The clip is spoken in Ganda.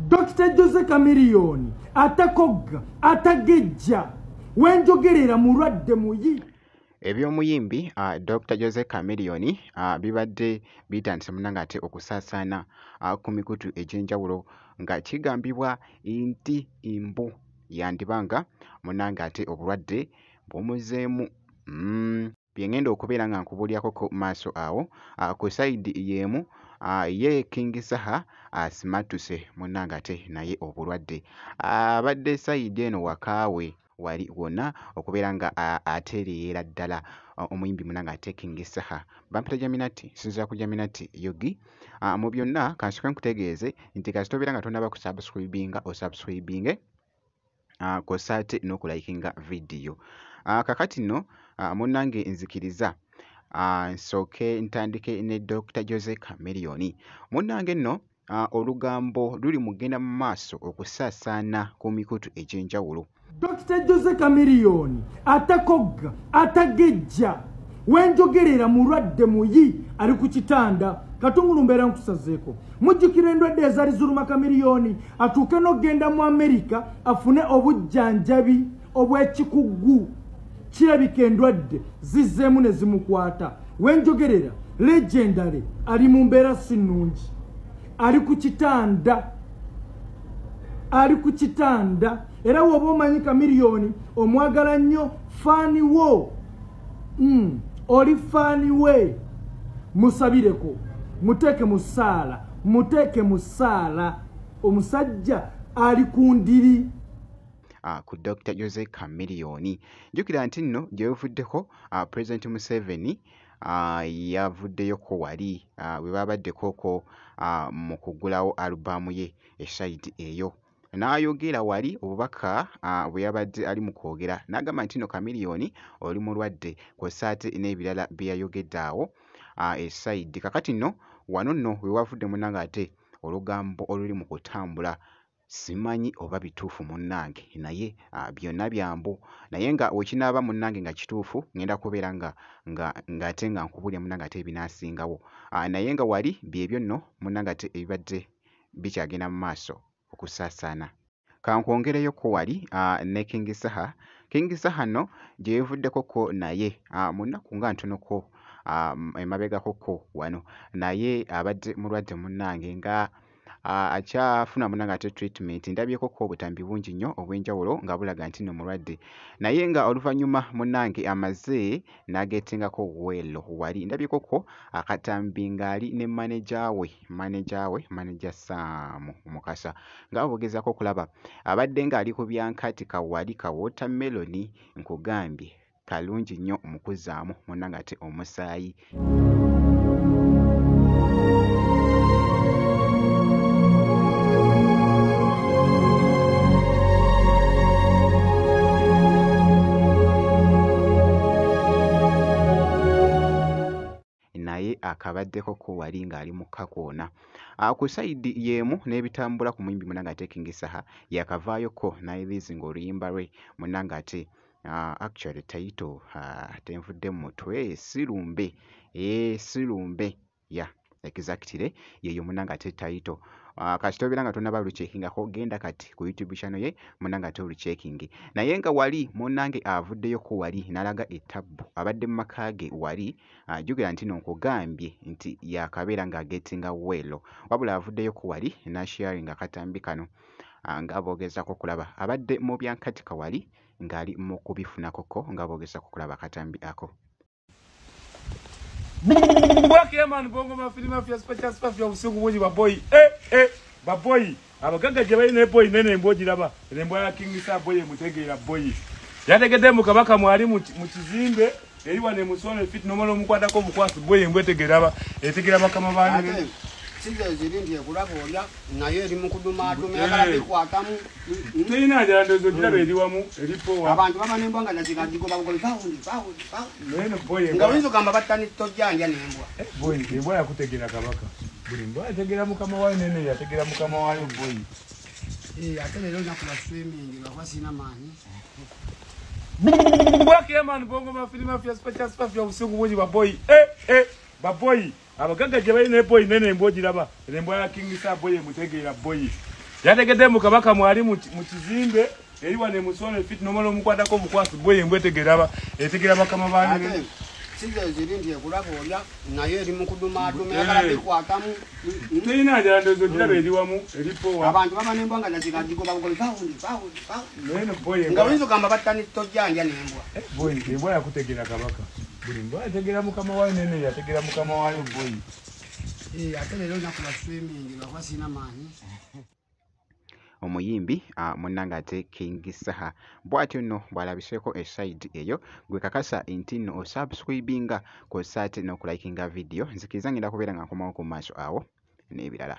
Dr. Jose Chameleone atakogga atagejja wenjogerera mulwadde muyi. Ebyomuyimbi Dr. Jose Chameleone bibadde bitandise munnange ate okusaasaana ku mikutu egy'enjawulo nga kigambibwa nti mbu yandibanga munnange ate obulwadde bumuzeemu. Bye ngenda okubeera nga nkubuulyako ku maaso awo. Ku sayidi y'emu ye King Saha asimattuse munnange ate naye obulwadde abadde sayidi eno wakaawe wali wonna okubeera nga atereera ddala omuyimbi munnange ate King Saha. Bampita Jaminati, nsinziira ku Jaminati Yogi. Mu byonna kansooke nkutegeeze nti kasita obeera nga tonnaba kusubscribinga osubscribinge kw'ossa ate n'okulayikinga vidiyo. Kakati nno munnange nzikiriza nsooke ntandike ne Dr. Jose Chameleone. Munnange nno olugambo luli mugenda mu maaso okusaasaana ku mikutu egy'enjawulo. Dr. Jose Chameleone atakogga atagejja wenjogerera mulwadde muyi ali ku kitanda. Katungulu mbeera nkusazeeko. Mujjukira endwadde ezaali ziruma Chameleone atuuke n'okugenda mu Amerika afune obujjanjabi obw'ekikugu. Kirabika endwadde zizzeemu ne zimukwata. Wenjogerera legendary ali mu mbeera si nnungi, ali ku kitanda, ali ku kitanda. Era woba omanyi Chameleone omwagala nnyo, faani wo oli faani we, musabireko, muteeke mu ssaala, muteeke mu ssaala. Omusajja ali ku ndiri. Ku Dr. Jose Chameleone. Jjukira nti nno gye buvuddeko President Museveni yavuddeyoko wali bwe babaddekoko mu kuggulawo alubaamu ye esayidi eyo. N'ayogera wali obubaka bwe yabadde ali mu kwogera n'agamba nti nno Chameleone oli mulwadde kw'ossa ate n'ebirala bye yayogedde awo esayidi. Kakati nno wano nno we wavudde munnange ate olugambo oluli mu kutambula simanyi oba bituufu munnange naye byonna byambu, naye nga wekinaaba munnange nga kituufu ngenda kubeera nga ng'ate nga nkubuulira munnange ate ebinaasingawo. Naye nga wali byebyo nno munnange ate ebibadde bikyagenda mu maaso okusaasaana. Kankwongereyoko wali ne King Saha. King Saha nno gye buvuddeko ko naye mu nnaku nga ntonoko emabegako ko wano naye abadde mulwadde munnange nga akyafuna munnange ate treatment. Ndabyeko ko obutambi bungi nnyo obw'enjawulo nga bulaga nti nno mulwadde, naye nga oluvannyuma munnange amaze n'agetingako well wali. Ndabyeko ko akatambi ng'ali ne maneja we, maneja Sam Mukasa, nga bogezaako okulaba abadde ng'ali ku byankati kawali ka watermelon. Nkugambye kalungi nnyo mu kuzzaamu munnange ate omusaayi. Naye akabaddeko ko wali ng'ali mu kakoona. Ku sayidi y'emu n'ebitambula ku muyimbi munnange ate King Saha yakavaayoko n'ayiriizinga oluyimba lwe munnange ate actually title tenvudde mu mutwe, Sirumbe, Sirumbe, yeah exactly yeyo munnange ate title. Kasita obeera nga tonnaba lucheckingako genda kati ku YouTube channel ye munnange ate oluchecking. Naye nga wali munnange avuddeyo ko wali n'alaga ettabbu abadde mu maka ge wali. Jjukira nti nno nkugambye nti yakabeera ng'agetinga well, wabula avuddeyo ko wali n'asharinga akatambi kano nga boogezaako okulaba abadde mu byankatika wali ng'ali mu kubifunakoko nga boogezaako okulaba akatambi ako. Bwake man bongo mafili mafia special mafia usiku bungi baboyi baboyi abagagga gye balina eboyi nene embwa ogiraba embwa ya King Saha boyi emutegeera boyi yategedde mu kabaka mwali mu kizimbe eri wano emusolo fit nomala omukwatako obukwasi boyi embwa etegeera etegeera bakama baani sizo ziri nti ekulaba olya naye eri mu kudumaaduma eyagala bikwatamu terina njala ndowooza ogiraba eri wamu eripowa abantu baba n'embwa nga nazigagigoba bugobi bawundi bawundi bawundi naye boyi nga oyinza ogamba battani tojjanja n'embwa. Boyi embwa yakutegeera kabaka, buli mbwa yategeera mukama waayo nene yategeera mukama waayo boyi. Ate leero olunaku lwa swimming lwakuba sirina maanyi. Bwake man bongo mafili mafia special mafia usiku bungi baboyi baboyi abagagga gye balina eboyi nene embwa ogiraba embwa ya King Saha boyi emutegeera boyi Yategedde mu kabaka mwali mu kizimbe eri wano emusone fit nomala omukwatako obukwasi boyi embwa etegera etegera bakama baayo. Size ziri nti ekulaba olya naye eri mu kudumaaduma eyagala bikwatamu. Terina njala ndowooza ogiraba eri wamu eripowa. Abantu baba n'embwa nga nazigagigoba bugobi bawundi bawundi bawundi. Naye no boyi Nga oyinza ogamba battani tojja ndya n'embwa. Boyi embwa yakutegeera kabaka. Buli mbwa yategeera mukama waayo nene yategeera mukama waayo boyi. Ate leero olunaku lwa swimming lwakuba sirina maanyi. Omuyimbi munnange ate King Saha bw'atyo nno bw'alabiseeko esayidi eyo. Gwe kakasa nti nno osubscribinga kw'ossa ate n'okulayikinga vidiyo. Nzikiriza ngenda kubeera nga nkomawo ku maaso awo n'ebirala.